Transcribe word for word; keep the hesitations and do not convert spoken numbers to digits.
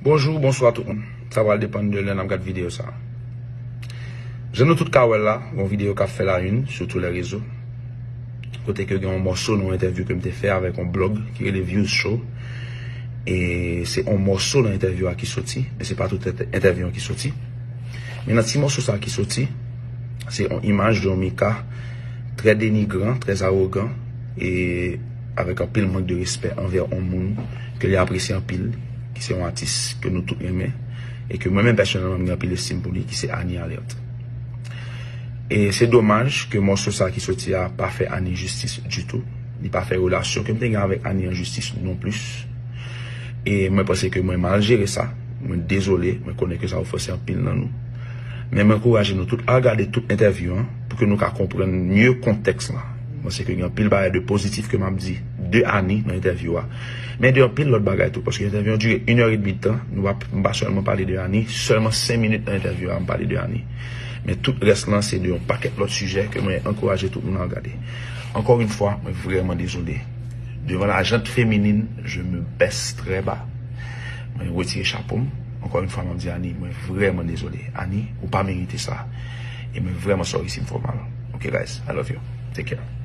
Bonjou, bonswa tout moun. Sa pral depann de lè n ap gad videyo sa a. Jan nou tout ka wè l la, gon videyo k ap fè la une sou tout lè rezo. Kote ke gen yon mòso nan yon entèvyou ke m te fè avèk yon blòg ki rele Views Show. E se yon mòso nan entèvyou a ki soti, men se pa tout entè- entèvyou an ki soti. Men nan ti mòso sa a ki soti, se yon imaj de yon Mika trè denigran, trè awogan, e avèk anpil mank de respè anvè yon moun ke li apresye anpil, ki se yon atis ke nou tout renmen, e ke mwen menm pèsonèlman m gen anpil estim pou li, ki se Annie Alerte. E se domaj ke mòso sa ki soti a pa fè Annie jistis ditou. Li pa fè relasyon ke m te gen avèk Annie an jistis non plis. E mwen panse ke mwen mal jere sa. Mwen dezole, mwen konnen ke sa ofanse anpil nan nou. Men mwen ankouraje nou tout al gade tout entèvyou an pou ke nou ka konprann mye kontèks la. Mwen panse ke gen anpil bagay de pozitif ke m ap di de Annie nan entèvyou a. Men de anpil lòt bagay tou, paske entèvyou an dire inè edmi de tan, nou pa, m pa sèlman pale de Annie, sèlman senk minit nan entèvyou a, m pale de Annie. Men tout rès lan se de yon pakèt lòt sijè ke mwen ankouraje tout moun al gade. Ankò yon fwa, mwen vrèman dezole. Devan la jante feminin, je me baisse très bas. Mwen retire chapo m. Ankò yon fwa, mwen di Annie, mwen vrèman dezole. Annie, ou pa merite sa. E mwen vrèman sorry si m fè w mal. Ok, guys, I love you. Take care.